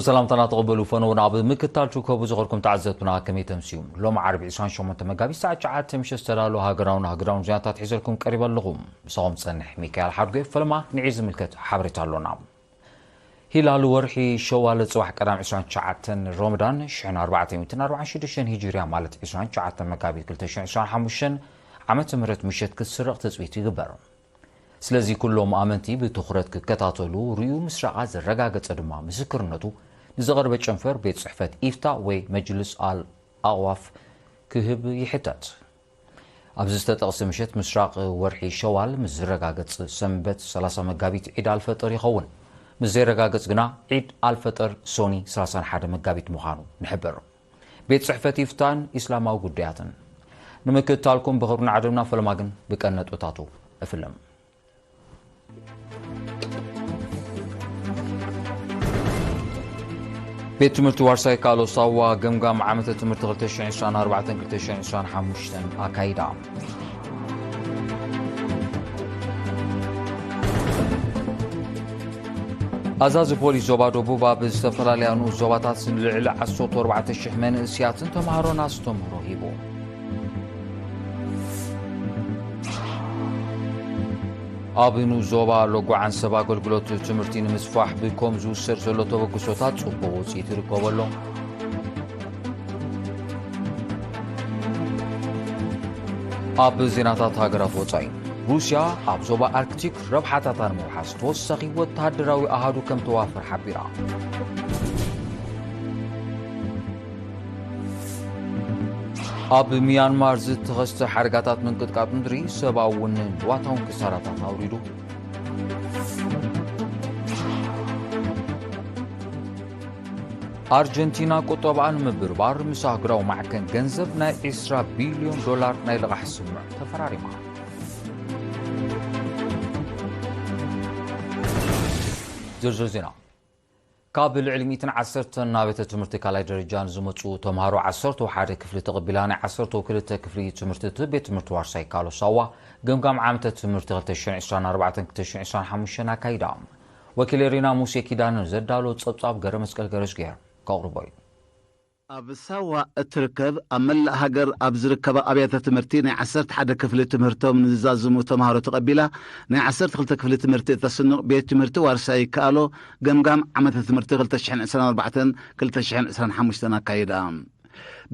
ሰላምታና ተቐበሉ ፈነው። ናብ ምክታል ትርከቡ ዝኸርኩም ተዓዘብትና ከመይ ተምስዩ? ሎም ዓርቢ ዕስራን ሸሞንተ መጋቢት ሰዓት ትሽዓተ ምሸት ዝተዳለወ ሃገራውን ሃገራውን ዜናታት ሒዘልኩም ቀሪበ ኣለኹ። ምሳኹም ጸንሕ ሚካኤል ሓድጎ። ፈለማ ንዒ ዝምልከት ሓበሬታ ኣሎና። ሂላል ወርሒ ሸዋል ጽባሕ ቀዳም ዕስራን ትሽዓተን ሮመዳን ሽሕን ኣርባዕተ ሚእትን ኣርባዓን ሽዱሽተን ሂጅርያ ማለት ዕስራን ትሽዓተን መጋቢት ክልተ ሽሕን ዕስራን ሓሙሽተን ዓመተ ምህረት ምሸት ክትስረቕ ትጽቢት ይግበር። ስለዚ ኩሎም ኣመንቲ ብትኹረት ክከታተሉ፣ ርእዩ ምስራቓ ዘረጋገጸ ድማ ምስክርነቱ ንዝቐርበ ጨንፈር ቤት ጽሕፈት ኢፍታ ወይ መጅልስ ኣል ኣቕዋፍ ክህብ ይሕተት። ኣብዚ ዝተጠቕሰ ምሸት ምስራቕ ወርሒ ሸዋል ምስ ዝረጋገጽ ሰንበት ሰላሳ መጋቢት ዒድ ኣልፈጥር ይኸውን። ምስ ዘይረጋገጽ ግና ዒድ ኣልፈጥር ሶኒ ሰላሳን ሓደ መጋቢት ምዃኑ ንሕብር። ቤት ጽሕፈት ኢፍታን ኢስላማዊ ጉዳያትን ንምክትታልኩም ብኽብሪ ንዓደምና። ፈለማ ግን ብቀን ነጥብታቱ እፍልም። ቤት ትምህርቲ ዋርሳይ ካሎ ሳዋ ገምጋም ዓመተ ትምህርቲ ክልተ ሽሕን ዕስራን ኣርባዕተን ክልተ ሽሕን ዕስራን ሓሙሽተን ኣካይዳ። ኣዛዚ ፖሊስ ዞባ ደቡብ ኣብ ዝተፈላለያ ንኡስ ዞባታት ልዕሊ ዓሰርተ ኣርባዕተ ሽሕ መንእስያትን ተምሃሮን ኣስተምህሮ ሂቡ። ኣብ ንኡስ ዞባ ሎጎ ዓንሰብ ኣገልግሎት ትምህርቲ ንምስፋሕ ብኮም ዝውሰድ ዘሎ ተበግሶታት ጽቡቕ ውጽኢት ይርከቦ ኣሎ። ኣብ ዜናታት ሃገራት ወጻኢ፣ ሩስያ ኣብ ዞባ ኣርክቲክ ረብሓታታ ንምውሓስ ተወሳኺ ወተሃደራዊ ኣሃዱ ከም ተዋፍር ሓቢራ። ኣብ ሚያንማር ዝተኸስተ ሓደጋታት ምንቅጥቃጥ ምድሪ ሰብኣውን ንዋታውን ክሳራታት ኣውሪዱ። ኣርጀንቲና ቁጠባኣ ንምብርባር ምስ ኣህጉራዊ ማዕከን ገንዘብ ናይ ዕስራ ቢልዮን ዶላር ናይ ልቓሕ ስምምዕ ተፈራሪማ። ዝርዝር ዜና። ካብ ልዕሊ ሚእትን ዓሰርተን ናብያተ ትምህርቲ ካልኣይ ደረጃ ንዝመጹ ተምሃሮ ዓሰርተው ሓደ ክፍሊ ተቐቢላ ናይ ዓሰርተው ክልተ ክፍሊ ትምህርቲ ቤት ትምህርቲ ዋርሳይ ካሎ ሳዋ ገምጋም ዓመተ ትምህርቲ ክልተ ሽሕን ዕስራን ኣርባዕተን ክልተ ሽሕን ዕስራን ሓሙሽተን ኣካይዳ። ወኪል ኤሪና ሙሴ ኪዳነ ዘዳሎ ጸብጻብ ገረ መስቀል ገረዝግሄር ከቕርቦ እዩ። ኣብ ሳዋ እትርከብ ኣብ መላእ ሃገር ኣብ ዝርከባ ኣብያተ ትምህርቲ ናይ ዓሰርተ ሓደ ክፍሊ ትምህርቶም ንዝዛዝሙ ተምሃሮ ተቐቢላ ናይ ዓሰርተ ክልተ ክፍሊ ትምህርቲ እተስንቕ ቤት ትምህርቲ ዋርሳይ ይከኣሎ ገምጋም ዓመተ ትምህርቲ ክልተ ሽሕን ዕስራን ኣርባዕተን ክልተ ሽሕን ዕስራን ሓሙሽተን ኣካይዳ።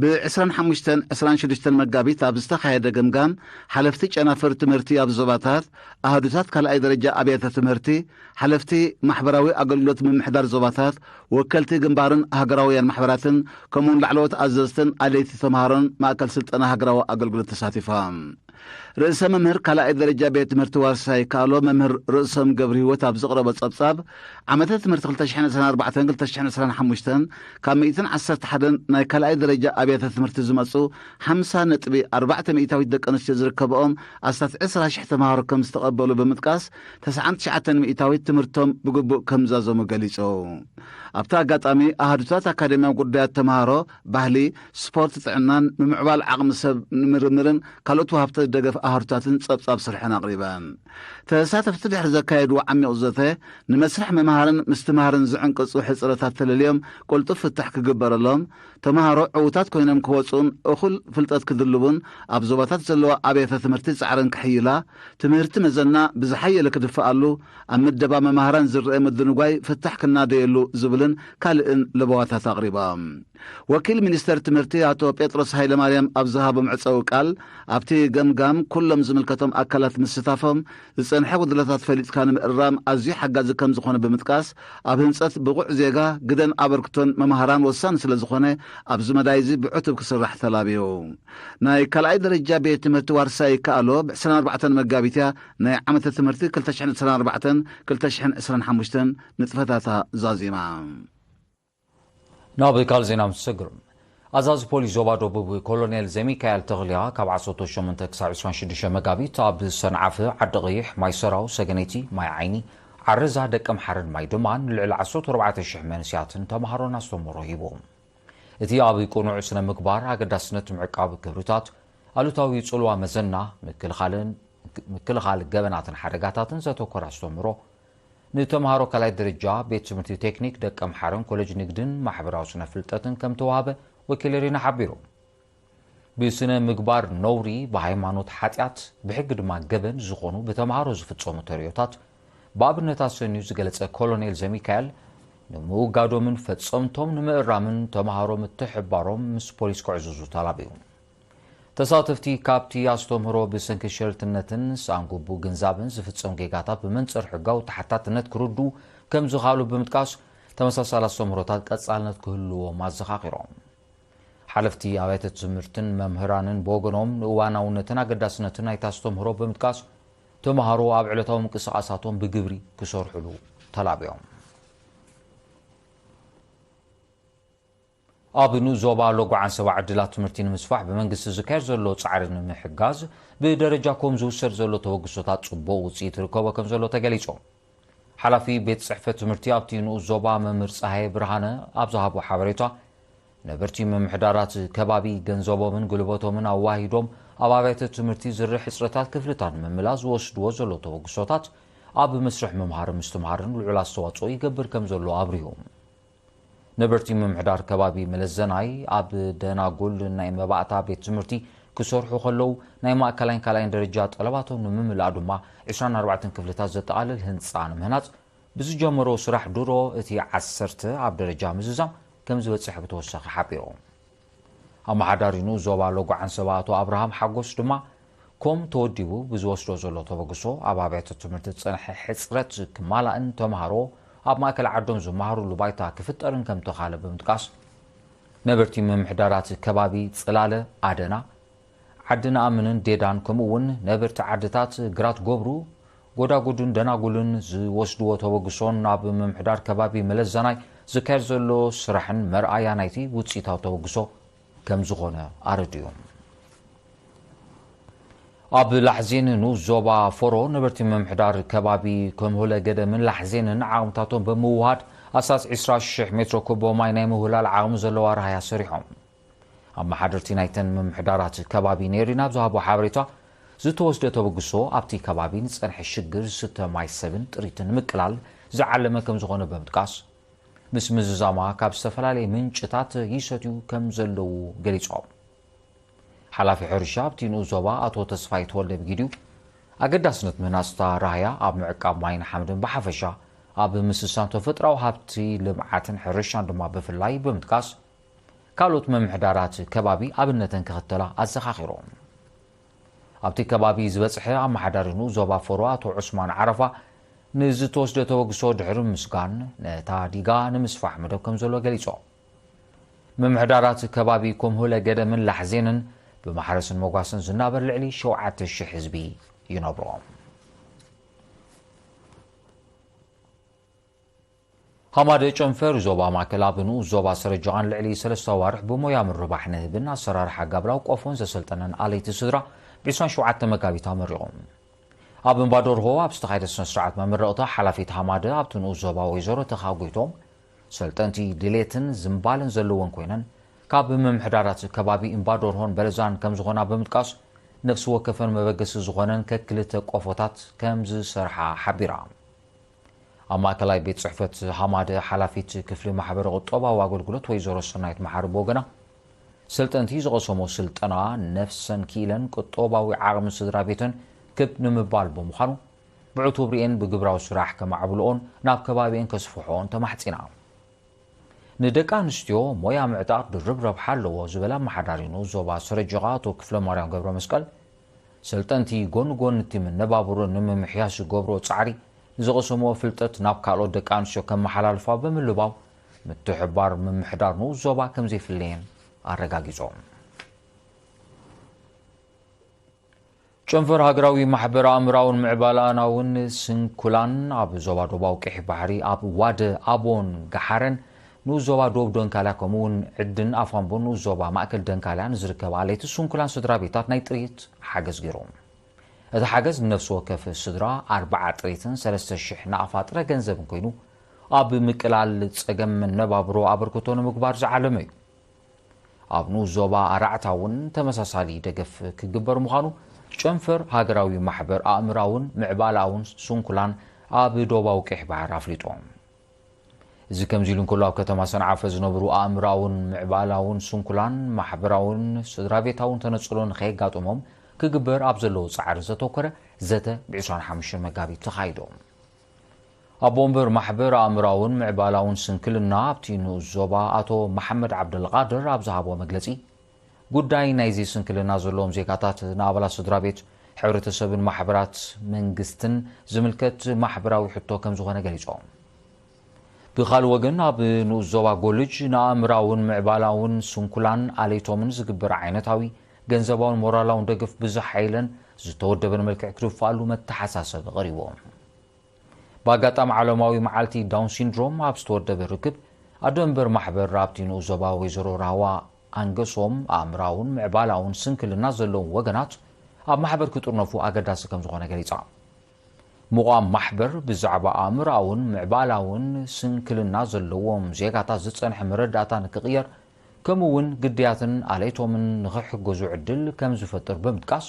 ብ ዕስራን ሓሙሽተን ዕስራን ሽዱሽተን መጋቢት ኣብ ዝተኻየደ ገምጋም ሓለፍቲ ጨናፍር ትምህርቲ ኣብ ዞባታት፣ ኣሃዱታት ካልኣይ ደረጃ ኣብያተ ትምህርቲ፣ ሓለፍቲ ማሕበራዊ ኣገልግሎት ምምሕዳር ዞባታት፣ ወከልቲ ግንባርን ሃገራውያን ማሕበራትን ከምኡውን ላዕለዎት ኣዘዝትን ኣለይቲ ተምሃሮን ማእከል ስልጠና ሃገራዊ ኣገልግሎት ተሳቲፎም። ርእሰ መምህር ካልኣይ ደረጃ ቤት ትምህርቲ ዋርሳይ ካሎ መምህር ርእሶም ገብረ ህይወት ኣብ ዘቕረቦ ጸብጻብ ዓመተ ትምህርቲ ክልተ ሽሕን ዕስራን ኣርባዕተን ክልተ ሽሕን ዕስራን ሓሙሽተን ካብ ሚእትን ዓሰርተ ሓደን ናይ ካልኣይ ደረጃ ኣብያተ ትምህርቲ ዝመጹ ሓምሳ ነጥቢ ኣርባዕተ ሚእታዊት ደቂ ኣንስትዮ ዝርከብኦም ኣስታት ዕስራ ሽሕ ተምሃሮ ከም ዝተቐበሉ ብምጥቃስ ተስዓን ትሽዓተን ሚእታዊት ትምህርቶም ብግቡእ ከም ዝዛዘሙ ገሊጹ። ኣብቲ ኣጋጣሚ ኣሃዱታት ኣካደሚያዊ ጉዳያት ተምሃሮ፣ ባህሊ፣ ስፖርት፣ ጥዕናን ምምዕባል ዓቕሚ ሰብ ንምርምርን ካልኦት ወሃብቲ ደገፍ ኣሃዱታትን ጸብጻብ ስርሐን ኣቕሪበን። ተሳተፍቲ ድሕሪ ዘካየድዎ ዓሚቕ ዘተ ንመስርሕ ምምሃርን ምስትምሃርን ዝዕንቅጹ ሕጽረታት ተለልዮም ቅልጡፍ ፍታሕ ክግበረሎም፣ ተምሃሮ ዕዉታት ኮይኖም ክወጹን እኹል ፍልጠት ክድልቡን ኣብ ዞባታት ዘለዋ ኣብያተ ትምህርቲ ጻዕረን ክሕይላ፣ ትምህርቲ መዘና ብዝሓየለ ክድፍኣሉ፣ ኣብ ምደባ መማህራን ዝረአ ምድንጓይ ፍታሕ ክናደየሉ ዝብልን ካልእን ለበዋታት ኣቕሪቦም። ወኪል ሚኒስተር ትምህርቲ ኣቶ ጴጥሮስ ሃይለማርያም ኣብ ዝሃቦ መዕጸዊ ቃል፣ ኣብቲ ገምጋም ኩሎም ዝምልከቶም ኣካላት ምስታፎም፣ ዝጸንሐ ጉድለታት ፈሊጥካ ንምእራም ኣዝዩ ሓጋዚ ከም ዝኾነ ብምጥቃስ፣ ኣብ ህንጸት ብቑዕ ዜጋ ግደን ኣበርክቶን መማህራን ወሳኒ ስለ ዝኾነ፣ ኣብዚ መዳይ እዚ ብዕቱብ ክስራሕ ተላብዩ። ናይ ካልኣይ ደረጃ ቤት ትምህርቲ ዋርሳይ ይከኣሎ ብ ዕስራን ኣርባዕተን መጋቢት እያ ናይ ዓመተ ትምህርቲ ክልተ ሽሕን ዕስራን ኣርባዕተን ክልተ ሽሕን ዕስራን ሓሙሽተን ንጥፈታታ ዛዚማ። ናብ ካልእ ዜና ምስ ንሰግር፣ ኣዛዚ ፖሊስ ዞባ ደቡብ ኮሎኔል ዘሚካኤል ተኽልያ ካብ ዓሰርተ ሸሞንተ ክሳብ ዕስራን ሽዱሽተን መጋቢት ኣብ ሰንዓፈ፣ ዓዲ ቀይሕ፣ ማይሰራው፣ ሰገነይቲ፣ ማይ ዓይኒ፣ ዓረዛ፣ ደቀምሓረን ማይ ድማን ልዕሊ ዓሰርተ ኣርባዕተ ሽሕ መንእስያትን ተምሃሮን ኣስተምህሮ ሂቡ። እቲ ኣብ ቅኑዕ ስነ ምግባር ኣገዳስነት ምዕቃብ ክብርታት፣ ኣሉታዊ ጽልዋ መዘና፣ ምክልኻልን ምክልኻል ገበናትን ሓደጋታትን ዘተኮረ ኣስተምህሮ ንተምሃሮ ካልኣይ ደረጃ ቤት ትምህርቲ ቴክኒክ ደቀምሓረን ኮሌጅ ንግድን ማሕበራዊ ስነ ፍልጠትን ከም ተዋህበ ወኪል ሪና ሓቢሩ። ብስነ ምግባር ነውሪ፣ ብሃይማኖት ሓጢኣት፣ ብሕጊ ድማ ገበን ዝኾኑ ብተምሃሮ ዝፍጸሙ ተርእዮታት ብኣብነታት ሰንዩ ዝገለጸ ኮሎኔል ዘሚካኤል፣ ንምውጋዶምን ፈጸምቶም ንምእራምን ተምሃሮ ምትሕባሮም ምስ ፖሊስ ክዕዝዙ ተላብዩ። ተሳተፍቲ ካብቲ ኣስተምህሮ ብሰንኪ ሸልትነትን ሰኣን ግቡእ ግንዛብን ዝፍጸም ጌጋታት ብመንጽር ሕጋዊ ተሓታትነት ክርድኡ ከም ዝኸኣሉ ብምጥቃስ፣ ተመሳሳሊ ኣስተምህሮታት ቀጻልነት ክህልዎም ኣዘኻኺሮም። ሓለፍቲ ኣብያተ ትምህርትን መምህራንን ብወገኖም ንእዋናውነትን ኣገዳስነትን ናይቲ ኣስተምህሮ ብምጥቃስ፣ ተምሃሮ ኣብ ዕለታዊ ምንቅስቓሳቶም ብግብሪ ክሰርሑሉ ተላብዮም። ኣብ ንኡስ ዞባ ሎጎ ዓንሰባ ዕድላት ትምህርቲ ንምስፋሕ ብመንግስቲ ዝካየድ ዘሎ ጻዕሪ ንምሕጋዝ ብደረጃ ኮም ዝውሰድ ዘሎ ተበግሶታት ጽቡቕ ውጽኢት ይርከቦ ከም ዘሎ ተገሊጹ። ሓላፊ ቤት ጽሕፈት ትምህርቲ ኣብቲ ንኡስ ዞባ መምህር ጸሃየ ብርሃነ ኣብ ዝሃቦ ሓበሬታ፣ ነበርቲ ምምሕዳራት ከባቢ ገንዘቦምን ጉልበቶምን ኣዋሂዶም ኣብ ኣብያተ ትምህርቲ ዝርእ ሕጽረታት ክፍልታት ንምምላእ ዝወስድዎ ዘሎ ተበግሶታት ኣብ መስርሕ ምምሃር ምስትምሃርን ልዑል ኣስተዋጽኦ ይገብር ከም ዘሎ ኣብሪሁ። ነበርቲ ምምሕዳር ከባቢ መለዘናይ ኣብ ደናጉል ናይ መባእታ ቤት ትምህርቲ ክሰርሑ ከለዉ፣ ናይ ማእከላይን ካልኣይን ደረጃ ጠለባቶም ንምምላእ ድማ ዕስራን ኣርባዕተን ክፍልታት ዘጠቓልል ህንጻ ንምህናጽ ብዝጀመሮ ስራሕ ድሮ እቲ ዓሰርተ ኣብ ደረጃ ምዝዛም ከም ዝበጽሕ ብተወሳኺ ሓቢሮም። ኣመሓዳሪ ንኡስ ዞባ ሎጎ ዓንሰባ ኣቶ ኣብርሃም ሓጎስ ድማ፣ ኮም ተወዲቡ ብዝወስዶ ዘሎ ተበግሶ ኣብ ኣብያተ ትምህርቲ ዝጸንሐ ሕጽረት ክማላእን ተምሃሮ ኣብ ማእከል ዓዶም ዝመሃሩሉ ባይታ ክፍጠርን ከም ተኻለ ብምጥቃስ፣ ነበርቲ ምምሕዳራት ከባቢ ጽላለ፣ ኣደና፣ ዓዲ ነኣምንን ዴዳን ከምኡ እውን ነበርቲ ዓድታት ግራት ጎብሩ፣ ጎዳጉድን ደናጉልን ዝወስድዎ ተበግሶን ኣብ ምምሕዳር ከባቢ መለዘናይ ዝካየድ ዘሎ ስራሕን መርኣያ ናይቲ ውጽኢታዊ ተበግሶ ከም ዝኾነ ኣረዲኡ። ኣብ ላሕዜን ንኡስ ዞባ ፎሮ ነበርቲ ምምሕዳር ከባቢ ከምሆለ ገደምን ላሕዜንን ዓቕምታቶም ብምውሃድ ኣሳስ ዕስራ ሽሕ ሜትሮ ኩቦ ማይ ናይ ምውህላል ዓቕሚ ዘለዋ ራህያ ሰሪሖም። ኣመሓደርቲ ናይተን ምምሕዳራት ከባቢ ነይሪ ናብ ዝሃቦ ሓበሬታ፣ ዝተወስደ ተበግሶ ኣብቲ ከባቢ ንጸንሐ ሽግር ዝስተ ማይ ሰብን ጥሪትን ንምቅላል ዝዓለመ ከም ዝኾነ ብምጥቃስ፣ ምስ ምዝዛማ ካብ ዝተፈላለየ ምንጭታት ይሰትዩ ከም ዘለዉ ገሊጾም። ሓላፊ ሕርሻ ኣብቲ ንኡስ ዞባ ኣቶ ተስፋይ ተወልደ ብጊዲኡ፣ ኣገዳስነት ምህናጽታ ራህያ ኣብ ምዕቃብ ማይን ሓምድን ብሓፈሻ፣ ኣብ ምስሳን ተፈጥራዊ ሃብቲ ልምዓትን ሕርሻን ድማ ብፍላይ ብምጥቃስ፣ ካልኦት ምምሕዳራት ከባቢ ኣብነተን ክኽተላ ኣዘኻኺሮም። ኣብቲ ከባቢ ዝበጽሐ ኣመሓዳሪ ንኡስ ዞባ ፎሮ ኣቶ ዑስማን ዓረፋ፣ ንዝተወስደ ተበግሶ ድሕሪ ምስጋን፣ ነታ ዲጋ ንምስፋሕ መደብ ከም ዘሎ ገሊጾም። ምምሕዳራት ከባቢ ኮምሁለ ገደምን ላሕዜንን ብማሕረስን መጓሰን ዝናበር ልዕሊ ሸውዓተ ሽሕ ህዝቢ ይነብሮም። ሃማደ ጨንፈር ዞባ ማእከል ኣብ ንኡስ ዞባ ሰረጀቓን ልዕሊ ሰለስተ ኣዋርሕ ብሞያ ምርባሕ ንህብን ኣሰራርሓ ጋብላው ቆፎን ዘሰልጠነን ኣለይቲ ስድራ ብ ዕስራን ሸውዓተ መጋቢት ኣመሪቑ። ኣብ እምባ ዶርሆ ኣብ ዝተኻየደ ስነ ስርዓት መመረቕታ ሓላፊት ሃማደ ኣብቲ ንኡስ ዞባ ወይዘሮ ተኻ ጎይቶም፣ ሰልጠንቲ ድሌትን ዝምባልን ዘለወን ኮይነን፣ ካብ ምምሕዳራት ከባቢ እምባ ዶርሆን በለዛን ከም ዝኾና ብምጥቃስ፣ ነፍሲ ወከፈን መበገሲ ዝኾነን ከክልተ ቆፎታት ከም ዝሰርሓ ሓቢራ። ኣብ ማእከላይ ቤት ጽሕፈት ሃማደ ሓላፊት ክፍሊ ማሕበረ ቁጠባዊ ኣገልግሎት ወይዘሮ ሰናይት መሓሪ ብወገና፣ ሰልጠንቲ ዝቐሰሞ ስልጠና ነፍሰን ክኢለን ቁጠባዊ ዓቕሚ ስድራ ቤተን ክብ ንምባል ብምዃኑ፣ ብዕቱብ ርኤን ብግብራዊ ስራሕ ከማዕብልኦን ናብ ከባቢኤን ከስፍሕኦን ተማሕጺና። ንደቂ ኣንስትዮ ሞያ ምዕጣቕ ድርብ ረብሓ ኣለዎ ዝበለ ኣመሓዳሪ ንኡስ ዞባ ሰረጀቓ ኣቶ ክፍለ ማርያም ገብረ መስቀል፣ ሰልጠንቲ ጎኒ ጎኒ እቲ መነባብሮ ንምምሕያሽ ዝገብሮ ጻዕሪ፣ ንዝቐሰምዎ ፍልጠት ናብ ካልኦት ደቂ ኣንስትዮ ከመሓላልፋ ብምልባው፣ ምትሕብባር ምምሕዳር ንኡስ ዞባ ከም ዘይፍለየን ኣረጋጊጾም። ጨንፈር ሃገራዊ ማሕበር ኣእምራውን ምዕባላናውን ስንኩላን ኣብ ዞባ ዶባዊ ቀይሕ ባሕሪ ኣብ ዋደ ኣቦን ገሓረን ንኡስ ዞባ ዶብ ደንካልያ ከምኡ እውን ዕድን ኣፋምቦን ንኡስ ዞባ ማእከል ደንካልያ ንዝርከባ ኣለይቲ ስንኩላን ስድራ ቤታት ናይ ጥሪት ሓገዝ ገይሩ። እቲ ሓገዝ ንነፍሲ ወከፍ ስድራ ኣርብዓ ጥሪትን ሰለስተ ሽሕ ናቕፋ ጥረ ገንዘብን ኮይኑ፣ ኣብ ምቅላል ጸገም መነባብሮ ኣበርክቶ ንምግባር ዝዓለመ እዩ። ኣብ ንኡስ ዞባ ኣራዕታ እውን ተመሳሳሊ ደገፍ ክግበር ምዃኑ ጨንፈር ሃገራዊ ማሕበር ኣእምራውን ምዕባላውን ስንኩላን ኣብ ዶባዊ ቀይሕ ባሕሪ ኣፍሊጡ። እዚ ከምዚ ኢሉ እንከሎ፣ ኣብ ከተማ ሰንዓፈ ዝነብሩ ኣእምራውን ምዕባላውን ስንኩላን ማሕበራውን ስድራ ቤታውን ተነጽሎ ንኸየጋጥሞም ክግበር ኣብ ዘለዉ ጻዕሪ ዘተኮረ ዘተ ብ ዕስራን ሓሙሽተን መጋቢት ተኻይዱ። ኣቦ ወንበር ማሕበር ኣእምራውን ምዕባላውን ስንክልና ኣብቲ ንኡስ ዞባ ኣቶ መሓመድ ዓብደልቃድር ኣብ ዝሃቦ መግለጺ፣ ጉዳይ ናይዚ ስንክልና ዘለዎም ዜጋታት ንኣባላት ስድራ ቤት፣ ሕብረተሰብን ማሕበራት መንግስትን ዝምልከት ማሕበራዊ ሕቶ ከም ዝኾነ ገሊጾም። ብኻልእ ወገን፣ ኣብ ንኡስ ዞባ ጎልጅ ንኣእምራውን ምዕባላውን ስንኩላን ኣለይቶምን ዝግበር ዓይነታዊ ገንዘባውን ሞራላውን ደገፍ ብዝሓይለን ዝተወደበን መልክዕ ክድፋኣሉ መተሓሳሰቢ ቀሪቡ። ብኣጋጣሚ ዓለማዊ መዓልቲ ዳውን ሲንድሮም ኣብ ዝተወደበ ርክብ፣ ኣደ መንበር ማሕበር ኣብቲ ንኡስ ዞባ ወይዘሮ ራህዋ ኣንገሶም፣ ኣእምራውን ምዕባላውን ስንክልና ዘለዎም ወገናት ኣብ ማሕበር ክጥርነፉ ኣገዳሲ ከም ዝኾነ ገሊጻ። ምቋም ማሕበር ብዛዕባ ኣእምራውን ምዕባላውን ስንክልና ዘለዎም ዜጋታት ዝጸንሐ መረዳእታ ንክቕየር፣ ከምኡ እውን ግድያትን ኣለይቶምን ንኽሕገዙ ዕድል ከም ዝፈጥር ብምጥቃስ፣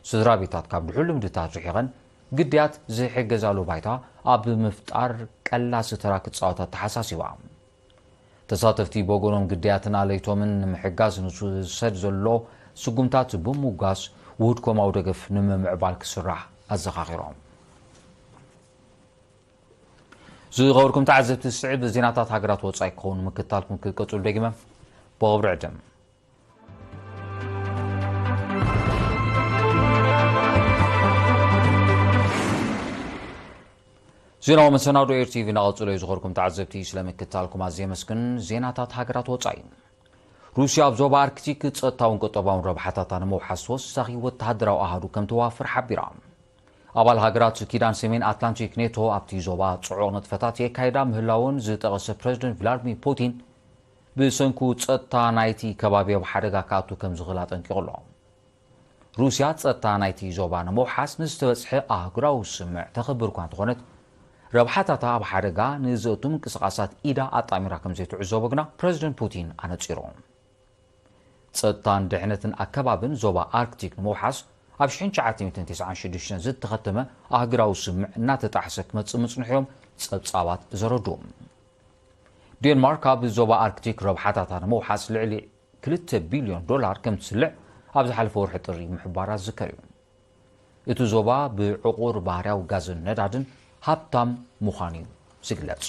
ስድራ ቤታት ካብ ድሑር ልምድታት ርሒቐን ግድያት ዝሕገዛሉ ባይታ ኣብ ምፍጣር ቀላሲ ተራ ክጻወታ ተሓሳሲባ። ተሳተፍቲ ብወገኖም፣ ግድያትን ኣለይቶምን ንምሕጋዝ ንዝውሰድ ዘሎ ስጉምታት ብምውጋስ፣ ውሁድ ኮማዊ ደገፍ ንምምዕባል ክስራሕ ኣዘኻኺሮም። ዝኸበርኩም ተዓዘብቲ፣ ዝስዕብ ዜናታት ሃገራት ወጻኢ ክኸውን ምክትታልኩም ክትቀጽሉ ደጊመ ብኽብሪ ዕድም። ዜናዊ መሰናዶ ኤር ቲቪ እናቐጽሎ እዩ። ዝኸበርኩም ተዓዘብቲ፣ ስለ ምክትታልኩም ኣዝየ የመስግን። ዜናታት ሃገራት ወጻኢ። ሩስያ ኣብ ዞባ ኣርክቲክ ጸጥታውን ቁጠባውን ረብሓታታ ንምውሓስ ተወሳኺ ወተሃደራዊ ኣሃዱ ከም ተዋፍር ሓቢራ። ኣባል ሃገራት ኪዳን ሰሜን ኣትላንቲክ ኔቶ ኣብቲ ዞባ ጽዑቕ ንጥፈታት የካይዳ ምህላውን ዝጠቐሰ ፕረዚደንት ቭላድሚር ፑቲን፣ ብሰንኩ ጸጥታ ናይቲ ከባቢ ኣብ ሓደጋ ክኣቱ ከም ዝኽእል ኣጠንቂቑ ኣሎ። ሩስያ ጸጥታ ናይቲ ዞባ ንምውሓስ ንዝተበጽሐ ኣህጉራዊ ስምምዕ ተኽብር እኳ እንተኾነት፣ ረብሓታታ ኣብ ሓደጋ ንዘእቱ ምንቅስቓሳት ኢዳ ኣጣሚራ ከም ዘይትዕዘቦ ግና ፕረዚደንት ፑቲን ኣነጺሩ። ጸጥታን ድሕነትን ኣከባብን ዞባ ኣርክቲክ ንምውሓስ ኣብ ሽሕን ትሽዓተ ሚእትን ተስዓን ሽዱሽተን ዝተኸተመ ኣህጉራዊ ስምምዕ እናተጣሕሰ ክመጽእ ምጽንሑ እዮም ጸብጻባት ዘረድኡ። ዴንማርክ ኣብ ዞባ ኣርክቲክ ረብሓታታ ንምውሓስ ልዕሊ ክልተ ቢልዮን ዶላር ከም ትስልዕ ኣብ ዝሓለፈ ወርሒ ጥሪ ምሕባራ ዝዝከር እዩ። እቲ ዞባ ብዕቑር ባህርያዊ ጋዝን ነዳድን ሃብታም ምዃኑ እዩ ዝግለጽ።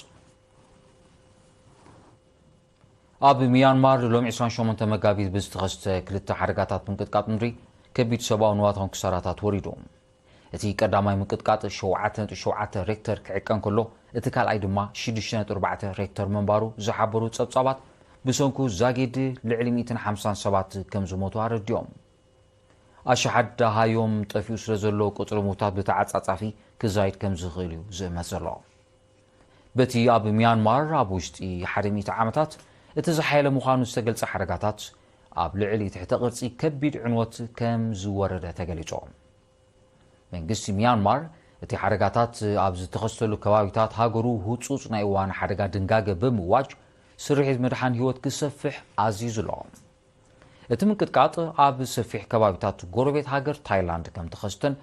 ኣብ ሚያንማር ሎሚ ዕስራን ሸሞንተ መጋቢት ብዝተኸስተ ክልተ ሓደጋታት ምንቅጥቃጥ ምድሪ ከቢድ ሰብኣዊ ንዋታውን ክሳራታት ወሪዱ። እቲ ቀዳማይ ምንቅጥቃጥ ሸውዓተ ነጥቢ ሸውዓተ ሬክተር ክዕቀን ከሎ፣ እቲ ካልኣይ ድማ ሽዱሽተ ነጥቢ ኣርባዕተ ሬክተር ምንባሩ ዝሓበሩ ጸብጻባት፣ ብሰንኩ ዛጊድ ልዕሊ ሚእትን ሓምሳን ሰባት ከም ዝሞቱ ኣረዲኦም። ኣሽሓት ደሃዮም ጠፊኡ ስለ ዘሎ፣ ቁጽሪ ምዉታት ብተዓጻጻፊ ክዛይድ ከም ዝኽእል እዩ ዝእመት ዘሎ። በቲ ኣብ ሚያንማር ኣብ ውሽጢ ሓደ ሚእቲ ዓመታት እቲ ዝሓየለ ምዃኑ ዝተገልጸ ሓደጋታት፣ ኣብ ልዕሊ ትሕተ ቅርጺ ከቢድ ዕንወት ከም ዝወረደ ተገሊጹ። መንግስቲ ሚያንማር፣ እቲ ሓደጋታት ኣብ ዝተኸስተሉ ከባቢታት ሃገሩ ህጹጽ ናይ እዋን ሓደጋ ድንጋገ ብምእዋጅ፣ ስርሒት ምድሓን ህይወት ክሰፍሕ ኣዚዙ ኣሎ። እቲ ምንቅጥቃጥ ኣብ ሰፊሕ ከባቢታት ጎረቤት ሃገር ታይላንድ ከም ተኸስተን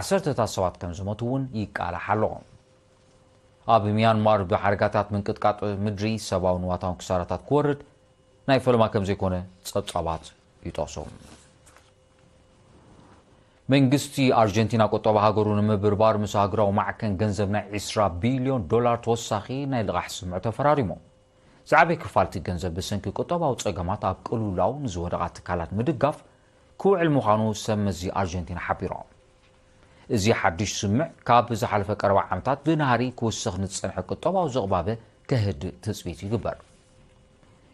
ዓሰርተታት ሰባት ከም ዝሞቱ እውን ይቃላሕ ኣሎ። ኣብ ሚያንማር ብሓደጋታት ምንቅጥቃጥ ምድሪ ሰብኣዊ ንዋታውን ክሳራታት ክወርድ ናይ ፈለማ ከም ዘይኮነ ጸብጻባት ይጠቕሱ። መንግስቲ ኣርጀንቲና ቁጠባ ሃገሩ ንምብርባር ምስ ኣህጉራዊ ማዕከን ገንዘብ ናይ ዕስራ ቢልዮን ዶላር ተወሳኺ ናይ ልቓሕ ስምምዕ ተፈራሪሙ። ዝዓበየ ክፋል እቲ ገንዘብ ብሰንኪ ቁጠባዊ ጸገማት ኣብ ቅልውላው ንዝወደቓ ትካላት ምድጋፍ ክውዕል ምዃኑ ሰብ መዚ ኣርጀንቲና ሓቢሮም። እዚ ሓድሽ ስምምዕ ካብ ዝሓለፈ ቀረባ ዓመታት ብናህሪ ክውስኽ ንዝጸንሐ ቁጠባዊ ዝቕባበ ከህድእ ትጽቢት ይግበር።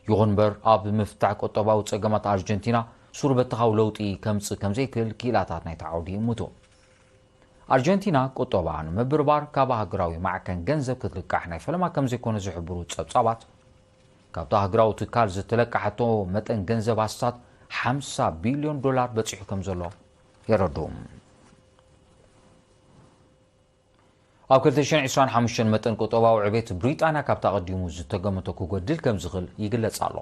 ይኹን እምበር፣ ኣብ ምፍታሕ ቁጠባዊ ጸገማት ኣርጀንቲና ሱር በተኻዊ ለውጢ ከምጽእ ከም ዘይክእል ክኢላታት ናይቲ ዓውዲ ይእምቱ። ኣርጀንቲና ቁጠባ ንምብርባር ካብ ኣህጉራዊ ማዕከን ገንዘብ ክትልቃሕ ናይ ፈለማ ከም ዘይኮነ ዝሕብሩ ጸብጻባት፣ ካብቲ ኣህጉራዊ ትካል ዝተለቃሓቶ መጠን ገንዘብ ኣስታት ሓምሳ ቢልዮን ዶላር በጺሑ ከም ዘሎ የረድኡ። ኣብ ክልተ ሽሕን ዕስራን ሓሙሽተን መጠን ቁጠባዊ ዕቤት ብሪጣንያ ካብቲ ኣቐዲሙ ዝተገመቶ ክጎድል ከም ዝኽእል ይግለጽ ኣሎ።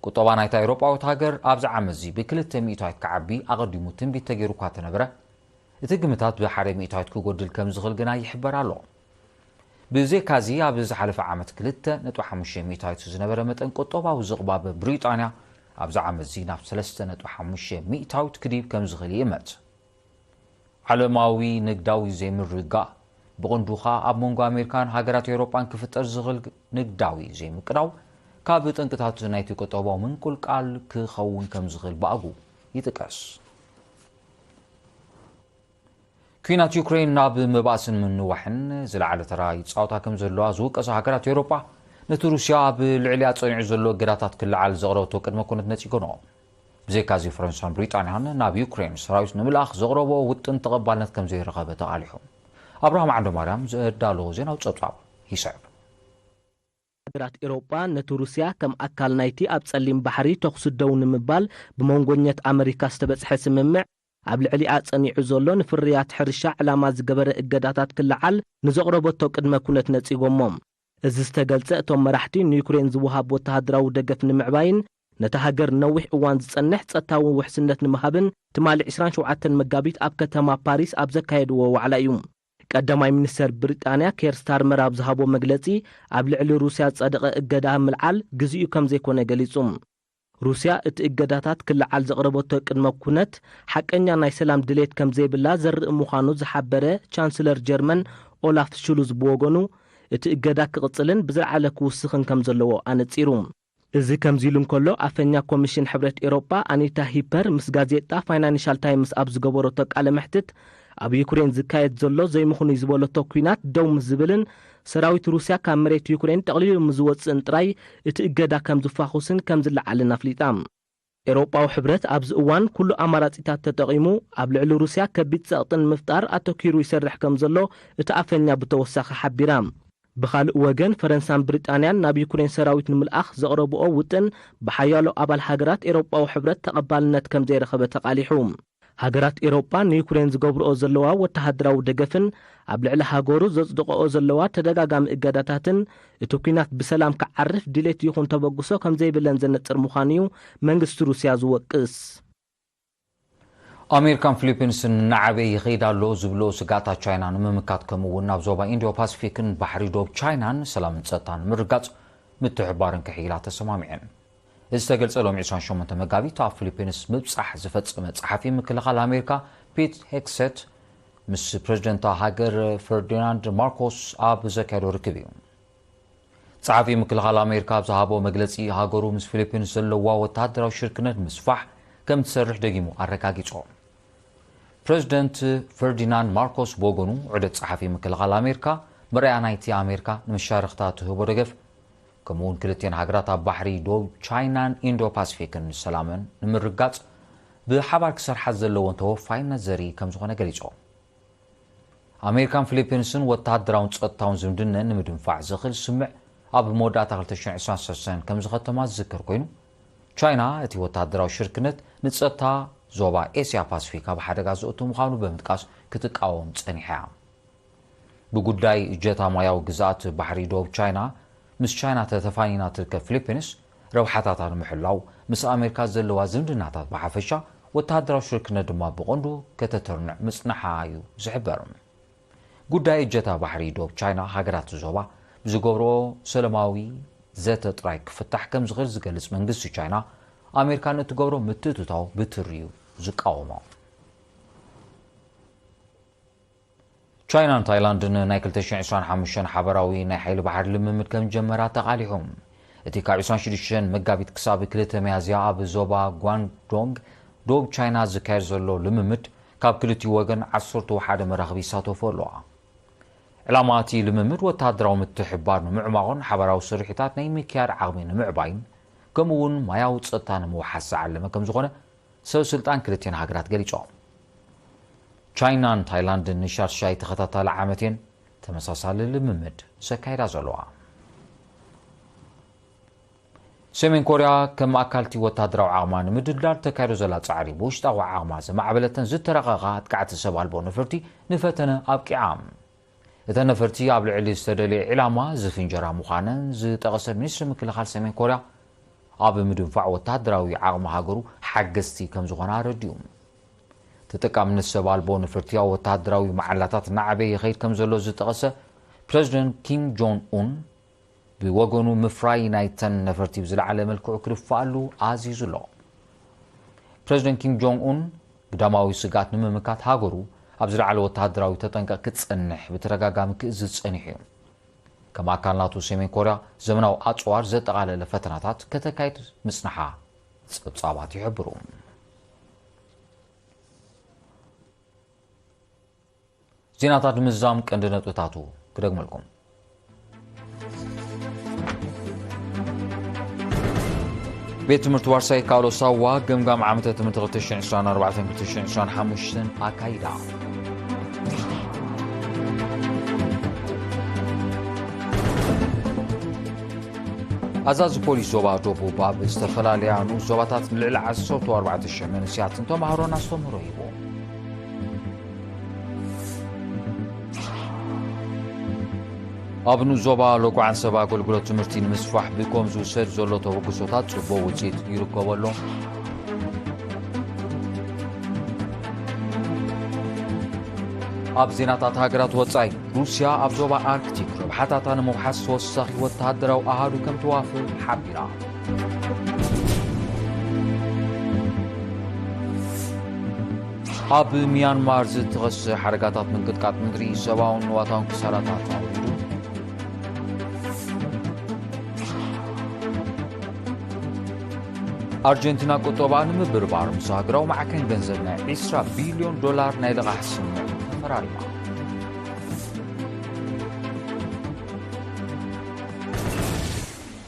ቁጠባ ናይታ ኤውሮጳዊት ሃገር ኣብዚ ዓመት እዚ ብክልተ ሚእታዊት ክዓቢ ኣቐዲሙ ትንቢት ተገይሩ እኳ እንተነበረ፣ እቲ ግምታት ብሓደ ሚእታዊት ክጎድል ከም ዝኽእል ግና ይሕበር ኣሎ። ብዘይካዚ፣ ኣብ ዝሓለፈ ዓመት ክልተ ነጥቢ ሓሙሽተ ሚእታዊት ዝነበረ መጠን ቁጠባዊ ዝቕባበ ብሪጣንያ፣ ኣብዚ ዓመት እዚ ናብ ሰለስተ ነጥቢ ሓሙሽተ ሚእታዊት ክድይብ ከም ዝኽእል ይእመት። ዓለማዊ ንግዳዊ ዘይምርግጋእ፣ ብቐንዱ ኸኣ ኣብ መንጎ ኣሜሪካን ሃገራት ኤውሮጳን ክፍጠር ዝኽእል ንግዳዊ ዘይምቅዳው፣ ካብ ጠንቅታት ናይቲ ቁጠባዊ ምንቁልቃል ክኸውን ከም ዝኽእል ብኣግኡ ይጥቀስ። ኲናት ዩክሬን ናብ ምባእስን ምንዋሕን ዝለዓለ ተራ ይጻወታ ከም ዘለዋ ዝውቀሳ ሃገራት ኤውሮጳ፣ ነቲ ሩስያ ኣብ ልዕሊኣ ጸኒዑ ዘሎ እገዳታት ክለዓል ዘቕረበቶ ቅድመ ኩነት ነጺጎንኦ። ብዘይካዚ፣ ፈረንሳን ብሪጣንያን ናብ ዩክሬን ሰራዊት ንምልኣኽ ዘቕረቦ ውጥን ተቐባልነት ከም ዘይረኸበ ተቓሊሑ። ኣብርሃም ዓንደማርያም ዘዳለዎ ዜናዊ ጸብጻብ ይስዕብ። ሃገራት ኤውሮጳ ነቲ ሩስያ ከም ኣካል ናይቲ ኣብ ጸሊም ባሕሪ ተኹሲ ደው ንምባል ብመንጎኘት ኣመሪካ ዝተበጽሐ ስምምዕ፣ ኣብ ልዕሊኣ ጸኒዑ ዘሎ ንፍርያት ሕርሻ ዕላማ ዝገበረ እገዳታት ክለዓል ንዘቕረበቶ ቅድመ ኩነት ነጺጎሞ። እዚ ዝተገልጸ፣ እቶም መራሕቲ ንዩክሬን ዝወሃብ ወተሃደራዊ ደገፍ ንምዕባይን ነታ ሃገር ነዊሕ እዋን ዝጸንሕ ጸጥታዊ ውሕስነት ንምሃብን ትማሊ ዕስራን ሸውዓተን መጋቢት ኣብ ከተማ ፓሪስ ኣብ ዘካየድዎ ዋዕላ እዩ። ቀዳማይ ሚኒስተር ብሪጣንያ ኬር ስታርመር ኣብ ዝሃቦ መግለጺ፣ ኣብ ልዕሊ ሩስያ ዝጸደቐ እገዳ ምልዓል ግዜኡ ከም ዘይኮነ ገሊጹ። ሩስያ እቲ እገዳታት ክለዓል ዘቕረበቶ ቅድመ ኩነት ሓቀኛ ናይ ሰላም ድሌት ከም ዘይብላ ዘርኢ ምዃኑ ዝሓበረ ቻንስለር ጀርመን ኦላፍ ሹሉዝ ብወገኑ፣ እቲ እገዳ ክቕጽልን ብዝለዓለ ክውስኽን ከም ዘለዎ ኣነጺሩ። እዚ ከምዚ ኢሉ እንከሎ፣ ኣፈኛ ኮሚሽን ሕብረት ኤውሮጳ ኣኒታ ሂፐር ምስ ጋዜጣ ፋይናንሻል ታይምስ ኣብ ዝገበረቶ ቃለ መሕትት፣ ኣብ ዩክሬን ዝካየድ ዘሎ ዘይምኽኑይ ዝበለቶ ኲናት ደው ምስ ዝብልን ሰራዊት ሩስያ ካብ መሬት ዩክሬን ጠቕሊሉ ምስ ዝወጽእን ጥራይ እቲ እገዳ ከም ዝፋኹስን ከም ዝለዓልን ኣፍሊጣ። ኤውሮጳዊ ሕብረት ኣብዚ እዋን ኩሉ ኣማራጺታት ተጠቒሙ ኣብ ልዕሊ ሩስያ ከቢድ ጸቕጢ ንምፍጣር ኣተኲሩ ይሰርሕ ከም ዘሎ እቲ ኣፈኛ ብተወሳኺ ሓቢራ። ብኻልእ ወገን፣ ፈረንሳን ብሪጣንያን ናብ ዩክሬን ሰራዊት ንምልኣኽ ዘቕረብኦ ውጥን ብሓያሎ ኣባል ሃገራት ኤውሮጳዊ ሕብረት ተቐባልነት ከም ዘይረኸበ ተቓሊሑ። ሃገራት ኤውሮጳ ንዩክሬን ዝገብርኦ ዘለዋ ወተሃደራዊ ደገፍን ኣብ ልዕሊ ሃገሩ ዘጽድቕኦ ዘለዋ ተደጋጋሚ እገዳታትን እቲ ኲናት ብሰላም ክዓርፍ ድሌት ይኹን ተበግሶ ከም ዘይብለን ዘነጽር ምዃኑ እዩ መንግስቲ ሩስያ ዝወቅስ። ኣሜሪካን ፊሊፒንስን እናዓበየ ይኸይድ ኣሎ ዝብሎ ስግኣታት ቻይና ንምምካት፣ ከምኡ እውን ናብ ዞባ ኢንዲዮ ፓሲፊክን ባሕሪ ዶብ ቻይናን ሰላምን ጸጥታን ንምርጋጽ ምትሕብባረን ክሕይላ ተሰማሚዐን። እዚ ዝተገልጸ ሎሚ ዕስራን ሸሞንተ መጋቢት ኣብ ፊሊፒንስ ምብጻሕ ዝፈጸመ ጸሓፊ ምክልኻል ኣሜሪካ ፒት ሄግሰት ምስ ፕረዚደንት ሃገር ፈርዲናንድ ማርኮስ ኣብ ዘካየዶ ርክብ እዩ። ጸሓፊ ምክልኻል ኣሜሪካ ኣብ ዝሃቦ መግለጺ፣ ሃገሩ ምስ ፊሊፒንስ ዘለዋ ወተሃደራዊ ሽርክነት ንምስፋሕ ከም ትሰርሕ ደጊሙ ኣረጋጊጹ። ፕረዚደንት ፈርዲናንድ ማርኮስ ብወገኑ፣ ዑደት ጸሓፊ ምክልኻል ኣሜሪካ መርኣያ ናይቲ ኣሜሪካ ንመሻርኽታ ትህቦ ደገፍ፣ ከምኡ'ውን ክልቲኤን ሃገራት ኣብ ባሕሪ ዶብ ቻይናን ኢንዶ ፓሲፊክን ሰላመን ንምርጋጽ ብሓባር ክሰርሓ ዘለወን ተወፋይነት ዘርኢ ከም ዝኾነ ገሊጹ። ኣሜሪካን ፊሊፒንስን ወተሃደራውን ጸጥታውን ዝምድነን ንምድንፋዕ ዘኽእል ስምምዕ ኣብ መወዳእታ ክልተ ሽሕን ዕስራን ሰለስተን ከም ዝኸተማ ዝዝከር ኮይኑ፣ ቻይና እቲ ወተሃደራዊ ሽርክነት ንጸጥታ ዞባ ኤስያ ፓሲፊክ ኣብ ሓደጋ ዘእቱ ምዃኑ ብምጥቃስ ክትቃወም ጸኒሓ እያ። ብጉዳይ እጀታ ማያዊ ግዝኣት ባሕሪ ዶብ ቻይና፣ ምስ ቻይና ተተፋኒና ትርከብ ፊሊፒንስ፣ ረብሓታታ ንምሕላው ምስ ኣሜሪካ ዘለዋ ዝምድናታት ብሓፈሻ፣ ወተሃደራዊ ሽርክነት ድማ ብቐንዱ ከተተርንዕ ምጽንሓ እዩ ዝሕበር። ጉዳይ እጀታ ባሕሪ ዶብ ቻይና፣ ሃገራት ዞባ ብዝገብርኦ ሰላማዊ ዘተ ጥራይ ክፍታሕ ከም ዝኽእል ዝገልጽ መንግስቲ ቻይና፣ ኣሜሪካ ንእትገብሮ ምትእትታው ብትሪ እዩ ዝቃወሞ። ቻይናን ታይላንድን ናይ ክልተ ሽሕን ዕስራን ሓሙሽተን ሓበራዊ ናይ ሓይሊ ባሕሪ ልምምድ ከም ጀመራ ተቓሊሑ። እቲ ካብ ዕስራን ሽዱሽተን መጋቢት ክሳብ ክልተ ሚያዝያ ኣብ ዞባ ጓንዶንግ ዶብ ቻይና ዝካየድ ዘሎ ልምምድ፣ ካብ ክልቲኡ ወገን ዓሰርተ ሓደ መራኽብ ይሳተፉ ኣለዋ። ዕላማ እቲ ልምምድ ወተሃደራዊ ምትሕብባር ንምዕማቖን ሓባራዊ ስርሒታት ናይ ምክያድ ዓቕሚ ንምዕባይን፣ ከምኡ እውን ማያዊ ጸጥታ ንምውሓስ ዝዓለመ ከም ዝኾነ ሰብ ስልጣን ክልቲኤን ሃገራት ገሊጾም። ቻይናን ታይላንድን ንሻድሻይ ተኸታታሊ ዓመት እየን ተመሳሳሊ ልምምድ ዘካይዳ ዘለዋ። ሰሜን ኮርያ ከም ኣካልቲ ወታደራዊ ዓቕማ ንምድልዳል ተካይዶ ዘላ ጻዕሪ፣ ብውሽጣዊ ዓቕማ ዘማዕበለተን ዝተረቐቓ ኣጥቃዕቲ ሰብ ኣልቦ ነፈርቲ ንፈተነ ኣብቂዓ። እተን ነፈርቲ ኣብ ልዕሊ ዝተደልየ ዒላማ ዝፍንጀራ ምዃነን ዝጠቐሰ ሚኒስትሪ ምክልኻል ሰሜን ኮርያ፣ ኣብ ምድንፋዕ ወታደራዊ ዓቕሚ ሃገሩ ሓገዝቲ ከም ዝኾና ኣረዲኡ። ተጠቃምነት ሰብ ኣልቦ ነፈርቲ ኣብ ወታደራዊ መዓላታት እናዓበየ ይኸይድ ከም ዘሎ ዝጠቐሰ ፕረዚደንት ኪም ጆን ኡን ብወገኑ ምፍራይ ናይተን ነፈርቲ ብዝለዓለ መልክዑ ክድፋኣሉ ኣዚዙ ኣሎ። ፕረዚደንት ኪም ጆን ኡን ግዳማዊ ስግኣት ንምምካት ሃገሩ ኣብ ዝለዓለ ወተሃደራዊ ተጠንቀቕ ክትጸንሕ ብተደጋጋሚ ክእዝዝ ጸኒሑ እዩ። ከም ኣካል ናቱ ሰሜን ኮርያ ዘመናዊ ኣጽዋር ዘጠቓለለ ፈተናታት ከተካይድ ምጽንሓ ጸብጻባት ይሕብሩ። ዜናታት ንምዝዛም ቀንዲ ነጥብታቱ ክደግመልኩም። ቤት ትምህርቲ ዋርሳይ ካሎ ሳዋ ገምጋም ዓመተ ትምህርቲ ክልተ ሽሕን ዕስራን ኣርባዕተን ክልተ ሽሕን ዕስራን ሓሙሽተን ኣካይዳ። ኣዛዚ ፖሊስ ዞባ ደቡብ ኣብ ዝተፈላለያ ንኡስ ዞባታት ንልዕሊ ዓሰርተ ኣርባዕተ ሽሕ መንእሰያትን ተማሃሮን ኣስተምህሮ ሂቡ። ኣብ ንኡስ ዞባ ሎጓዓን ሰብ ኣገልግሎት ትምህርቲ ንምስፋሕ ብኮም ዝውሰድ ዘሎ ተበግሶታት ጽቡቕ ውጽኢት ይርከቦ ኣሎ። ኣብ ዜናታት ሃገራት ወጻኢ፣ ሩስያ ኣብ ዞባ ኣርክቲክ ረብሓታታ ንምውሓስ ተወሳኺ ወተሃደራዊ ኣሃዱ ከም ተዋፍር ሓቢራ። ኣብ ሚያንማር ዝተኸስተ ሓደጋታት ምንቅጥቃጥ ምድሪ ሰብኣውን ንዋታውን ክሳራታት ኣውሪዱ። ኣርጀንቲና ቁጠባ ንምብርባር ምስ ሃገራዊ ማዕከን ገንዘብ ናይ ዕስራ ቢልዮን ዶላር ናይ ልቓሕ ስምምዕ ተፈራሪማ።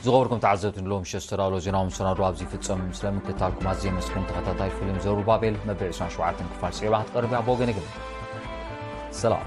ዝኸበርኩም ተዓዘብቲ፣ ንሎሚ ምሸት ዝተዳለወ ዜናዊ መሰናዶ ኣብዚ ይፍጸም። ስለምክትታልኩም ኣዝየ የመስግን። ተኸታታይ ፊልም ዘሩባቤል መበል ዕስራን ሸውዓተን ክፋል ስዒባ ክትቀርብ እያ። ብወገነይ ግን ሰላም።